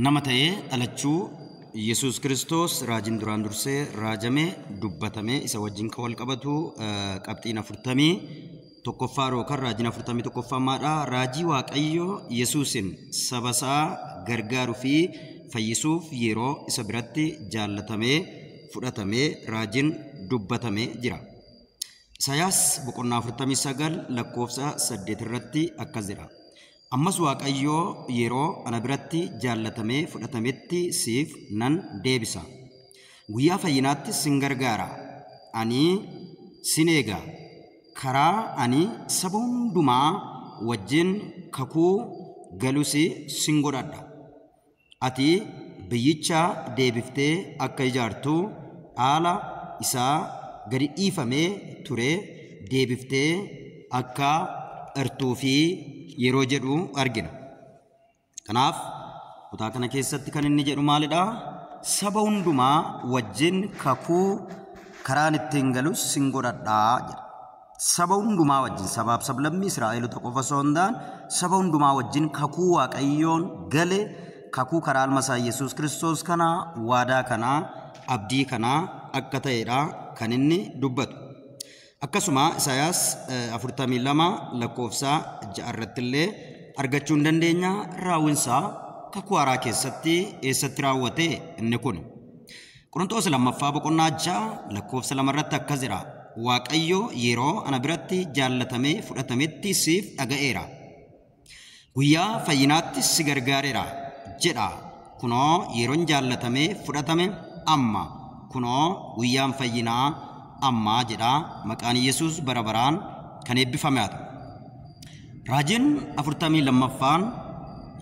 Nama ta'ee dhalachuu Yesuus Kiristoos raajiin duraan dursee raajamee dubbatamee isa wajjin kan wal qabatu qabxiin 41ffaa yookaan raajiin 41ffaa maadha? Raajii Waaqayyo Yesuusin saba isaa gargaaruu fi fayyisuuf yeroo isa biratti jaallatamee fudhatamee raajiin dubbatamee jira. Isaayyaas boqonnaa 49 lakkoofsa 8 irratti akkas jedha. Ammas Waaqayyo yeroo ana biratti jaallatamee fudhatametti siif nan deebisa. Guyyaa fayyinaatti sin gargaara. Ani sin eega. Karaa ani saba hundumaa wajjin kakuu galus sin godhadha. Ati biyyicha deebiftee akka ijaartu dhaala isaa gadi dhiifamee ture deebiftee akka hirtuu fi yeroo jedhu argina. Kanaaf kutaa kana keessatti kan inni jedhu maalidha? Saba hundumaa wajjin kakuu karaan ittiin galus sin godhadhaa jedha. Saba hundumaa wajjin, sabaaf sablammii Israa'eelota qofa osoo hin taane saba hundumaa wajjin kakuu Waaqayyoon gale, kakuu karaa ilma isaa Yesuus Kiristoos kana, waadaa kanaa, abdii kanaa akka ta'edha kan inni dubbatu. Akkasuma Isaayyaas 42 lakkoofsa 6 irratti illee argachuu hin dandeenya. Raawwinsaa kakuu haaraa keessatti eessatti raawwate inni kun? Qorontoos lammaffaa boqonnaa 6 lakkoofsa 2 irratti akkas jedha. Waaqayyo yeroo ana biratti jaallatamee fudhatametti siif dhaga'eera. Guyyaa fayyinaatti si gargaareera jedha. Kunoo yeroon jaallatamee fudhatame amma. Kunoo guyyaan fayyinaa ammaa jedha. Maqaan Yesuus bara baraan kan eebbifame haa ta'u. Raajiin 42ffaan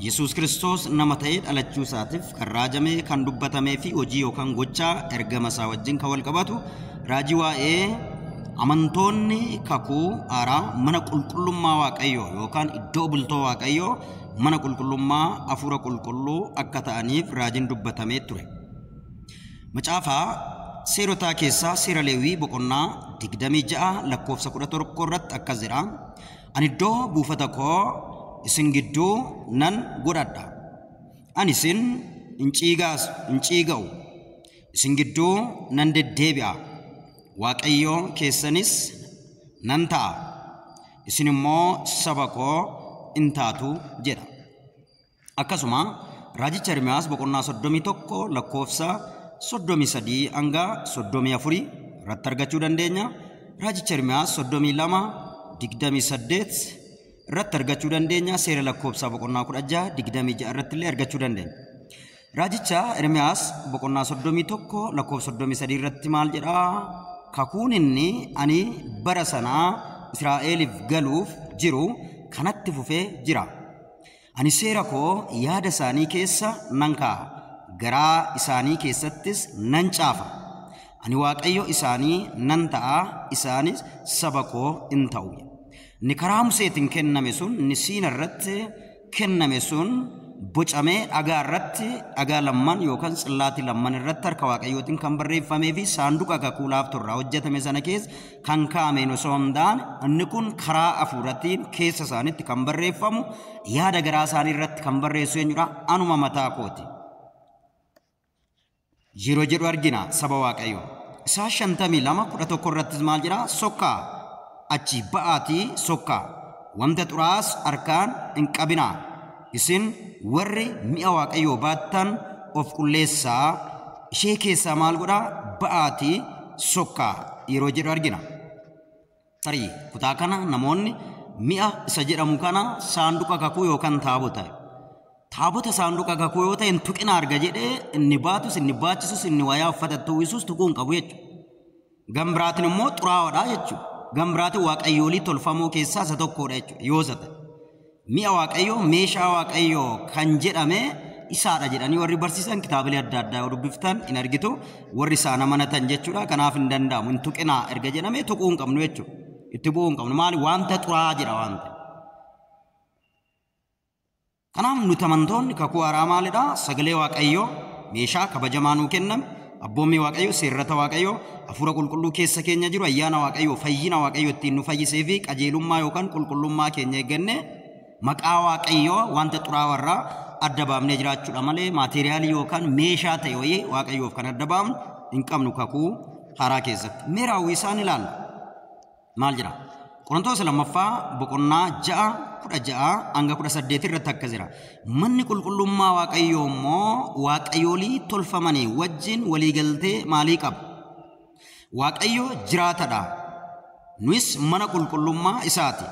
Yesuus Kiristoos nama ta'ee dhalachuu isaatiif kan raajame, kan dubbatamee fi hojii yookaan gochaa ergama isaa wajjin kan wal qabatu raajii waa'ee amantoonni kakuu haaraa mana qulqullummaa Waaqayyoo yookaan iddoo bultoo Waaqayyoo mana qulqullummaa hafuura qulqulluu akka ta'aniif raajiin dubbatamee ture. Macaafa seerotaa keessaa seera Leewwii boqonnaa 26 lakkoofsa 11 irratti akkas jedha. Ani iddoo buufata koo isin gidduu nan godhadha. Ani isin hin ciiga'u. Isin gidduu nan deddeebi'a. Waaqayyo keessanis nan ta'a. Isin immoo saba koo in taatu jedha. Akkasuma raajicha Ermiyaas boqonnaa 31 lakkoofsa 33 hanga 34 irratti argachuu dandeenya. Raajicha Ermiyaas 32 28 irratti argachuu dandeenya. Seera lakkoofsa boqonnaa 16 26 irratti illee argachuu dandeenya. Raajicha Ermiyaas boqonnaa 31 lakkoofsa 33 irratti maal jedhaa? Kakuun inni ani bara sanaa Israa'eliif galuuf jiru kanatti fufee jira. Ani seera koo yaada isaanii keessa nan kaa'a. Garaa isaanii keessattis nan caafa. Ani Waaqayyo isaanii nan ta'a, isaanis saba koo in ta'u. Inni karaa Museetiin kenname sun, inni Siina irratti kenname sun bocamee dhagaa irratti, dhagaa lamman yookaan tsillaatii lamman irratti harka Waaqayyootiin kan barreeffamee fi saanduqa kakuu laaftuu irraa hojjetame sana keessa kan kaa'ameen osoo hin taane, inni kun karaa hafuuratiin keessa isaaniitti kan barreeffamu, yaada garaa isaanii irratti kan barreessu eenyudha? Anuma mataa kooti. Yeroo jedhu argina saba Waaqayyoo. Isaa 52 11 irrattis maal jedhaa? Sokkaa achi ba'aatii sokkaa. Wanta xuraa'aas harkaan hin qabinaa. Isin warri mi'a Waaqayyoo baattan of qulleessaa. Ishee keessaa maal godhaa? Ba'aatii sokkaa yeroo jedhu argina. Tarii kutaa kana namoonni mi'a isa jedhamu kana saanduqa kakuu yookaan taabota. Taabota saanduqa kakuu yoo ta'e hin tuqina arga jedhee inni baatus, inni baachisus, inni wayaa uffata uwwisus tuquu hin qabu jechuudha. Gama biraatiin immoo xuraa'oodha jechuudha. Gama biraatiin waaqayyoolii tolfamoo keessaa isa tokkodha jechuudha yoo isa ta'e. Mi'a Waaqayyoo, meeshaa Waaqayyoo kan jedhame isaadha jedhanii warri barsiisan kitaabilee adda addaa yoo dubbiftan hin argitu. Warri isaan amanatan jechuudha. Kanaaf hin danda'amu. Hin tuqinaa erga jedhamee tuquu hin qabnu jechuudha. Itti bu'uu hin qabnu. Maali? Wanta xuraa'aa jira waan ta'eef. Kanaaf nuti amantoonni kakuu haaraa maalidha? Sagalee Waaqayyoo meeshaa kabajamaa nuu kenname, abboommii Waaqayyoo, seerrata Waaqayyoo, hafuura qulqulluu keessa keenya jiru, ayyaana Waaqayyoo, fayyina Waaqayyoo ittiin nu fayyisee fi qajeelummaa yookaan qulqullummaa keenya eeggannee maqaa Waaqayyoo wanta xuraawaa irraa adda baafnee jiraachuudha malee maateeriyaalii yookaan meeshaa ta'e wayii Waaqayyoof kan adda baafnu hin qabnu kakuu haaraa keessatti. Mee raawwii isaan ilaalla. Maal jira? Qorontoos lammaffaa boqonnaa 6 16 hanga 18 irratti akkas jira. Manni qulqullummaa Waaqayyoo immoo waaqayyoolii tolfamanii wajjin waliigaltee maalii qaba? Waaqayyo jiraatadha. Nus mana qulqullummaa isaati.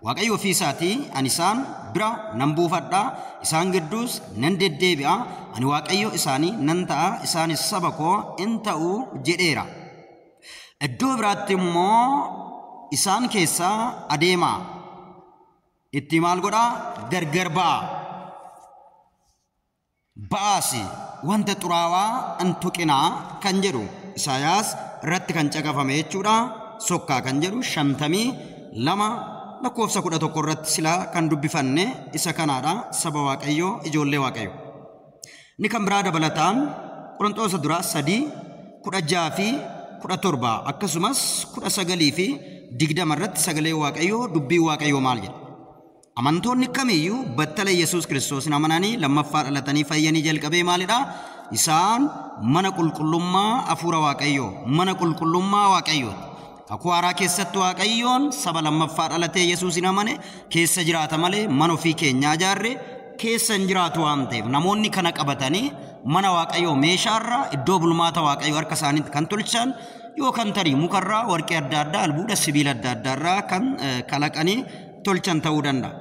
Waaqayyo ofii isaatii ani isaan bira nan buufadha, isaan gidduus nan deddeebi'a, ani Waaqayyo isaanii nan ta'a, isaanis saba koo in ta'u jedheera. Iddoo biraatti immoo isaan keessaa adeemaa. Itti maal godhaa? Gargar ba'a. Ba'aas wanta xuraawaa hin tuqinaa kan jedhu Isaayaas irratti kan caqafame jechuudha. Sokkaa kan jedhu 52 lakkoofsa 11 irratti silaa kan dubbifanne isa kanaadha. Saba Waaqayyoo, ijoollee Waaqayyoo. Inni kan biraa dabalataan Qorontoos duraa 3 16 fi 17 akkasumas 19 fi 20 irratti sagalee Waaqayyoo, dubbii Waaqayyoo maal jedha? Amantoonni kamiyyuu battala Yesuus Kiristoosin amananii lammaffaa dhalatanii fayyanii jalqabee maalidha? Isaan mana qulqullummaa hafuura Waaqayyoo, mana qulqullummaa Waaqayyooti. Kakuu haaraa keessatti Waaqayyoon saba lammaffaa dhalatee Yesuusin amane keessa jiraata malee mana ofii keenyaa ijaarre keessa hin jiraatu waan ta'eef namoonni kana qabatanii mana Waaqayyoo meeshaarraa iddoo bulmaata Waaqayyoo harka isaaniitti kan tolchan yookaan tarii mukarraa warqee adda addaa albuuda sibiila adda addaarraa kan kalaqanii tolchan ta'uu danda'a.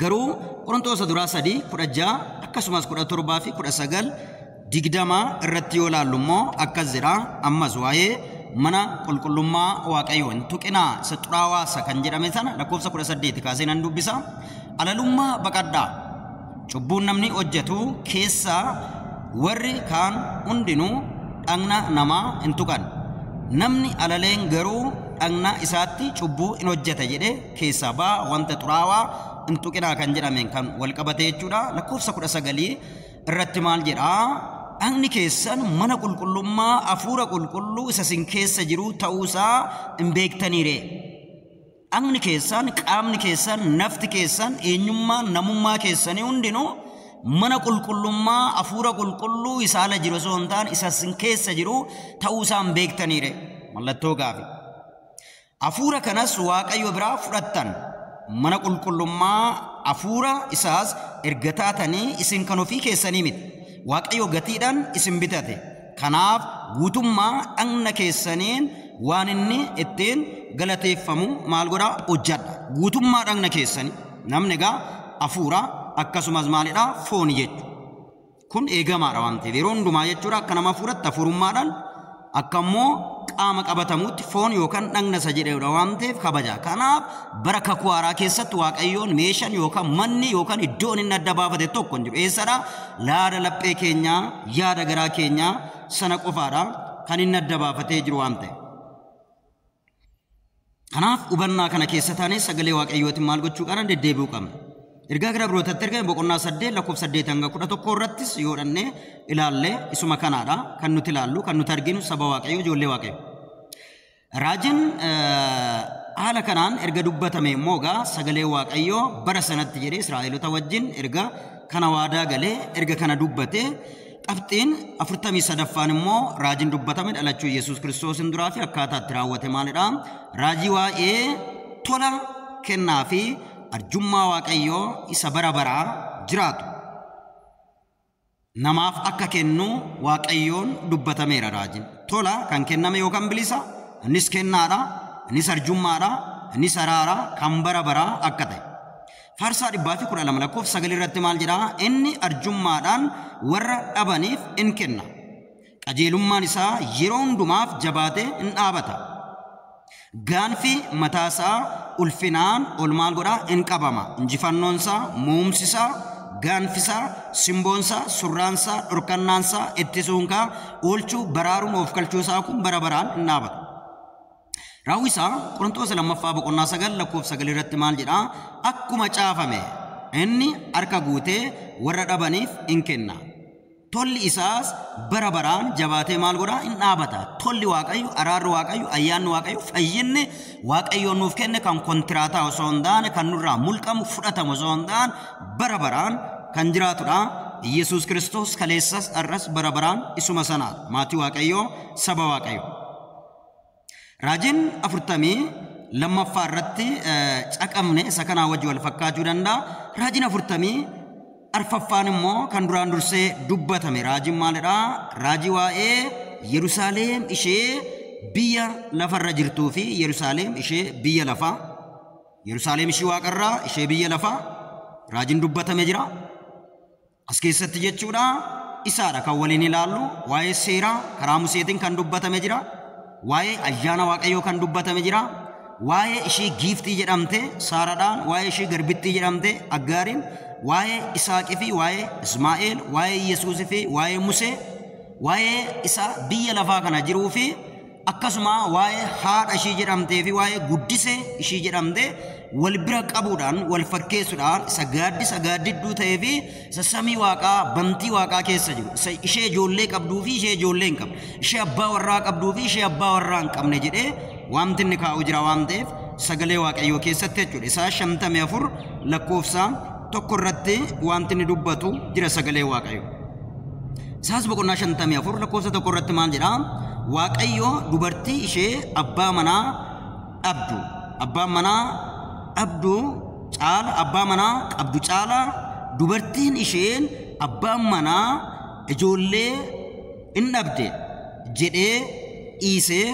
Garuu Qorontoos duraa 3 16 akkasumas 17 fi 19 20 irratti yoo ilaallu immoo akkas jedha. Ammas waa'ee mana qulqullummaa Waaqayyoo hin tuqinaa isa xuraawaasa kan jedhame sana lakkoofsa 18 kaasee nan dubbisa. Alalummaa baqadhaa. Cubbuun namni hojjetu keessaa warri kaan hundinuu dhagna namaa hin tuqan. Namni alaleen garuu dhagna isaatti cubbuu hin hojjeta jedhee keessaa ba'a wanta xuraawaa hin tuqinaa kan jedhameen kan wal qabate jechuudha. Lakkoofsa 19 irratti maal jedhaa? Dhagni keessan mana qulqullummaa hafuura qulqulluu isa isin keessa jiru ta'uusaa hin beektaniire. Dhagni keessan, qaamni keessan, nafti keessan, eenyummaan, namummaa keessanii hundinuu mana qulqullummaa hafuura qulqulluu isa ala jiru osoo hin taane isa isin keessa jiru ta'uusaa hin beektaniire. Mallattoo gaafi. Hafuura kanas Waaqayyo biraa fudhattan. Mana qulqullummaa hafuura isaas erga taatanii isin kan ofii keessanii miti. Waaqayyo gatiidhaan isin bitate. Kanaaf guutummaa dhagna keessaniin waan inni ittiin galateeffamu maal godhaa? Hojjedha. Guutummaa dhagna keessanii. Namni egaa hafuura akkasumas maalidhaa? Fooni jechuudha. Kun eegamaadha waan ta'eef yeroo hundumaa jechuudha akka nama hafuuratti hafuurummaadhaan akka immoo qaama qabatamutti foon yookaan dhagna isa jedhudha waan ta'eef kabaja. Kanaaf bara kakuu haaraa keessatti Waaqayyoon meeshaan yookaan manni yookaan iddoon inni adda baafate tokko hin jiru. Eessadha? Laada laphee keenyaa, yaada garaa keenyaa sana qofaadha kan inni adda baafatee jiru waan ta'eef. Kanaaf hubannaa kana keessa taanee sagalee Waaqayyootiin maal gochuu qabna? Deddeebi'uu qabna. Ergaa gara Ibrootatti ergame boqonnaa 8 lakkoofsa 8 hanga 11 irrattis yoo dhannee ilaalle isuma kanaadha kan nuti ilaallu, kan nuti arginu saba Waaqayyoo, ijoollee Waaqayyoo. Raajiin haala kanaan erga dubbatame immoo egaa sagalee Waaqayyoo bara sanatti jedhee Israa'eelota wajjin erga kana waadaa galee erga kana dubbate qabxiin 43ffaan immoo raajiin dubbatame dhalachuu Yesuus Kiristoosin duraa fi akkaataa itti raawwate maalidha? Raajii waa'ee tola kennaa fi arjummaa Waaqayyoo isa bara baraa jiraatu namaaf akka kennu Waaqayyoon dubbatameera raajiin. Tola kan kenname yookaan bilisa, innis kennaadha, innis arjummaadha, innis araara kan bara baraa akka ta'e. Faarsaa 112 lakkoofsa 9 irratti maal jedhaa? Inni arjummaadhaan warra dhabaniif in kenna. Qajeelummaan isaa yeroo hundumaaf jabaatee in dhaabata. Gaanfi mataasaa ulfinaan ol maal godhaa? In qabama. Injifannoonsaa, muumsisaa, gaanfisaa, simboonsaa, surraansaa, dhorkannaansaa, ittisuunkaa, oolchuu, baraaruun, of galchuusaa kun bara baraan in dhaabata. Raawwisaa Qorontoos lammaffaa boqonnaa 9 lakkoofsa 9 irratti maal jedhaa? Akkuma caafame inni harka guutee warra dhabaniif in kenna. Tolli isaas bara baraan jabaatee maal godhaa? In dhaabata. Tolli Waaqayyo, araarri Waaqayyo, ayyaanni Waaqayyo, fayyinni Waaqayyo nuuf kenne kan kontiraataa osoo hin taane, kan nurraa mulqamu fudhatamu osoo hin taane bara baraan kan jiraatudha. Yesuus Kiristoos kaleessas har'as bara baraan isuma sanaadha. Maatii Waaqayyoo, saba Waaqayyoo. Raajiin 42ffaa irratti caqabne isa kanaa wajji wal fakkaachuu danda'a. Raajiin 44ffaan immoo kan duraan dursee dubbatame. Raajiin maalidhaa? Raajii waa'ee Yerusaalem ishee biyya lafarra jirtuu fi Yerusaalem ishee biyya lafaa. Yerusaalem ishee waaqarraa ishee biyya lafaa raajiin dubbatame jira. As keessatti jechuudha isaadha kan waliin ilaallu. Waa'ee seeraa karaa Museetiin kan dubbatame jira. Waa'ee ayyaana Waaqayyoo kan dubbatame jira. Waa'ee ishee giiftii jedhamte Saaraadhaan, waa'ee ishee garbittii jedhamte Aggaariin, waa'ee Isaaqii fi waa'ee Ismaa'eel, waa'ee Yesuusii fi waa'ee Musee, waa'ee isa biyya lafaa kana jiruu fi akkasuma waa'ee haadha ishii jedhamtee fi waa'ee guddisee ishii jedhamte wal bira qabuudhaan wal fakkeessuudhaan isa gaaddisa gaaddidduu ta'ee fi isa samii waaqaa bantii waaqaa keessa jiru, isa ishee ijoollee qabduu fi ishee ijoollee hin qabne, ishee abbaa warraa qabduu fi ishee abbaa warraa hin qabne jedhee wanti inni kaa'u jira waan ta'eef sagalee Waaqayyoo keessatti jechuudha. Isaa 54 lakkoofsa 1 irratti wanti inni dubbatu jira sagalee Waaqayyoo. Isaas boqonnaa 54 lakkoofsa 1 irratti maal jedhaa? Waaqayyo dubartii ishee abbaa manaa dhabdu, abbaa manaa dhabdu caala, abbaa manaa qabdu caala dubartiin isheen abbaan manaa ijoollee hin dhabde jedhee dhiisee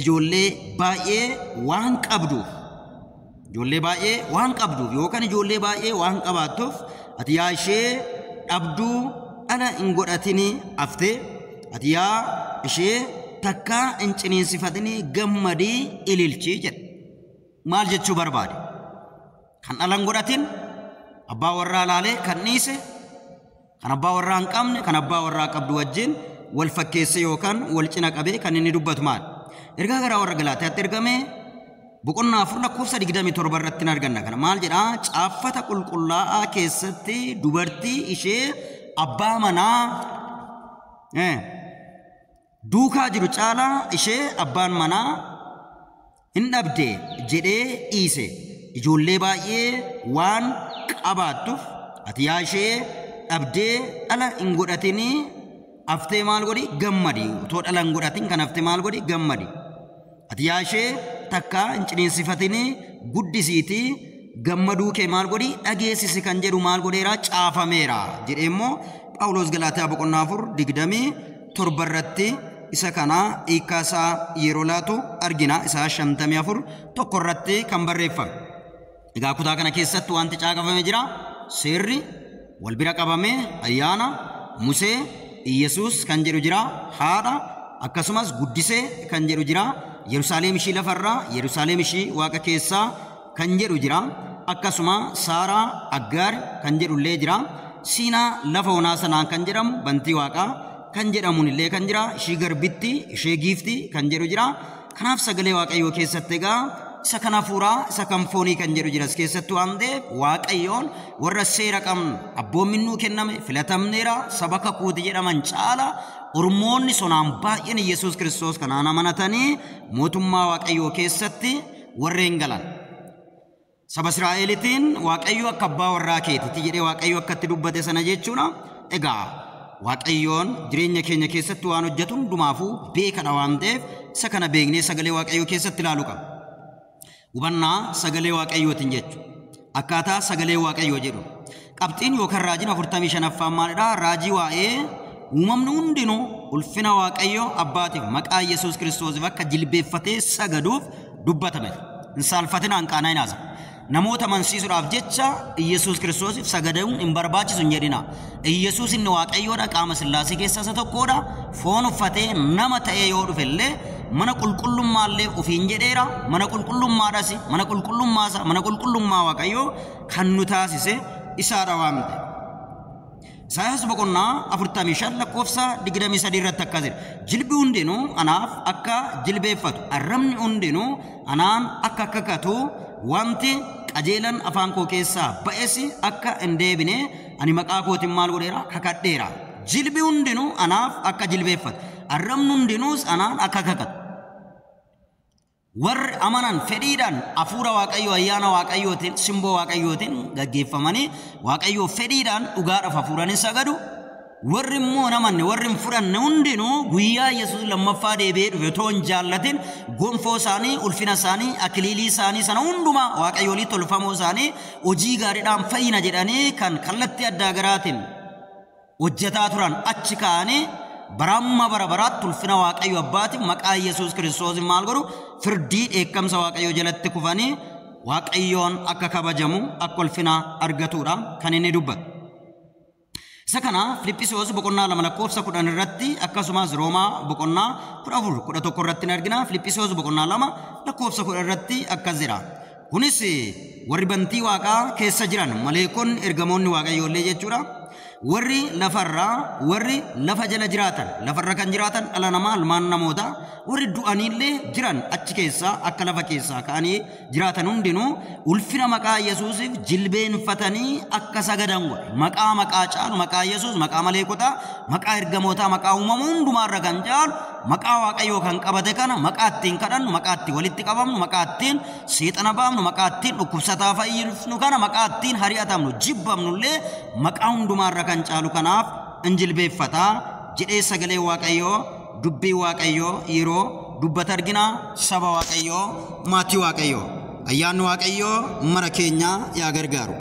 ijoollee baay'ee waan qabduuf, ijoollee baay'ee waan qabduuf yookaan ijoollee baay'ee waan qabaattuuf ati yaa ishee dhabduu dhala hin godhatini haftee, ati yaa ishee takkaa hin ciniinsifatini gammadii ililchii jedhe. Maal jechuu barbaade? Kan dhala hin godhatin abbaa warraa laalee kan dhiise, kan abbaa warraa hin qabne kan abbaa warraa qabdu wajjin wal fakkeesse yookaan wal cina qabee kan inni dubbatu maal? Ergaa gara warra Galaatiyaatti ergame boqonnaa 4 lakkoofsa 27 irratti hin arganna kana. Maal jedhaa? Caaffata qulqullaa'aa keessatti dubartii ishee abbaa manaa duukaa jiru caalaa ishee abbaan manaa hin dhabde jedhee dhiise ijoollee baay'ee waan qabaattuuf ati yaa ishee dhabdee dhala hin godhatinii haftee maal godhi gammadi. Otoo dhala hin godhatin kan haftee maal godhi gammadi. Ati yaa ishee takkaa hin ciniinsifatinii guddisiitii gammaduu kee maal godhi dhageessisi kan jedhu maal godheera caafameera jedhee immoo Phaawulos Galaatiyaa boqonnaa 4 27 irratti isa kana hiikkaa isaa yeroo laatu argina. Isaa 54 1 irratti kan barreeffame. Egaa kutaa kana keessatti wanti caaqafame jira. Seerri wal bira qabame ayyaana Musee Yesuus kan jedhu jira. Haadha akkasumas guddisee kan jedhu jira. Yerusaalem ishii lafarraa, Yerusaalem ishii waaqa keessaa kan jedhu jira. Akkasuma Saaraa Aggaar kan jedhu illee jira. Siinaa lafa onaa sanaan kan jedhamu bantii waaqaa kan jedhamuun illee kan jira. Ishii garbitti, ishee giifti kan jedhu jira. Kanaaf sagalee Waaqayyoo keessatti egaa isa kan hafuuraa, isa kan foonii kan jedhu jira. As keessatti waan ta'eef Waaqayyoon warra seera qabnu abboommiin nuu kenname filatamneera saba kakuuti jedhaman caala ormoonni sonaan baay'een Yesuus Kiristoos kanaan amanatanii mootummaa Waaqayyoo keessatti warreen galan. Saba Israa'eliitiin Waaqayyo akka abbaa warraa keetitti jedhee Waaqayyo akka itti dubbate sana jechuudha. Egaa Waaqayyoon jireenya keenya keessatti waan hojjetu hundumaafuu beekadha waan ta'eef isa kana beeknee sagalee Waaqayyoo keessatti ilaaluu qabna. Hubannaa sagalee Waaqayyootiin jechuudha. Akkaataa sagalee Waaqayyoo jedhu. Qabxiin yookaan raajiin 45ffaan maalidhaa? Raajii waa'ee uumamni hundinuu ulfina Waaqayyoo abbaatiif maqaa Yesuus Kiristoosiif akka jilbeeffatee sagaduuf dubbatame. Hin saalfatinaan qaanaa hin haasa. Namoota amansiisuudhaaf jecha Yesuus Kiristoosiif sagaduun hin barbaachisu hin jedhina. Yesuus inni Waaqayyoodha, qaama Sillaasee keessaa isa tokkodha. Foon uffatee nama ta'ee yoo dhufe illee mana qulqullummaallee ofiin jedheera. Mana qulqullummaadhas, mana qulqullummaasa, mana qulqullummaa Waaqayyoo kan nu taasise isaadha waan ta'eef. Isaayyaas boqonnaa 45 lakkoofsa 23 irratti akkas jedha. Jilbi hundinuu anaaf akka jilbeeffatu, arrabni hundinuu anaan akka kakatu, wanti qajeelan afaan koo keessaa ba'es akka hin deebine ani maqaa kootiin maal godheera kakadheera. Jilbi hundinuu anaaf akka jilbeeffatu, arrabni hundinuus anaan akka kakatu. Warri amanan fedhiidhaan hafuura Waaqayyoo ayyaana Waaqayyootiin simboo Waaqayyootiin gaggeeffamanii Waaqayyoo fedhiidhaan dhugaadhaaf hafuuraan hin sagadu. Warri immoo hin amanne warri hin fudhanne hundinuu guyyaa Yesuus lammaffaa deebi'ee dhufe otoo hin jaallatin gonfoo isaanii, ulfina isaanii, akiliilii isaanii sana hundumaa Waaqayyoolii tolfamoo isaanii hojii gaariidhaan fayyina jedhanii kan kallattii addaa garaatiin hojjetaa turan achi ka'anii bara amma bara baraatti ulfina Waaqayyo Abbaatiin maqaa Yesuus Kiristoosiin maal godhu firdii dheekkamsa Waaqayyoo jalatti kufanii Waaqayyoon akka kabajamu akka ulfina argatudha kan inni dubbatu. Isa kana Filiphisiyoos boqonnaa 2 lakkoofsa 10 irratti akkasumas Roomaa boqonnaa 14 11 irratti ni argina. Filiphisiyoos boqonnaa 2 lakkoofsa 10 irratti akkas jedha. Kunis warri bantii Waaqaa keessa jiran maleekonni ergamoonni Waaqayyoo illee jechuudha. Warri lafarraa warri lafa jala jiraatan lafarra kan jiraatan dhala namaa ilmaan namootaa warri du'aniillee jiran achi keessaa akka lafa keessaa ka'anii jiraatan hundinuu ulfina maqaa Yesuusiif jilbeenfatanii akka sagadan godhe. Maqaa maqaa caalu maqaa Yesuus maqaa maleekotaa maqaa ergamootaa maqaa uumama hundumaarra kan caalu maqaa Waaqayyoo kan qabate kana maqaa ittiin kadhannu maqaa ittiin walitti qabamnu maqaa ittiin seexana baafnu maqaa ittiin dhukkubsataa fayyifnu kana maqaa ittiin hari'atamnu jibbamnullee maqaa hundumaarra kan caalu kanaaf injilbeeffataa jedhee sagalee Waaqayyoo dubbii Waaqayyoo yeroo dubbata argina. Saba Waaqayyoo maatii Waaqayyoo ayyaanni Waaqayyoo mara keenyaa yaa gargaaru.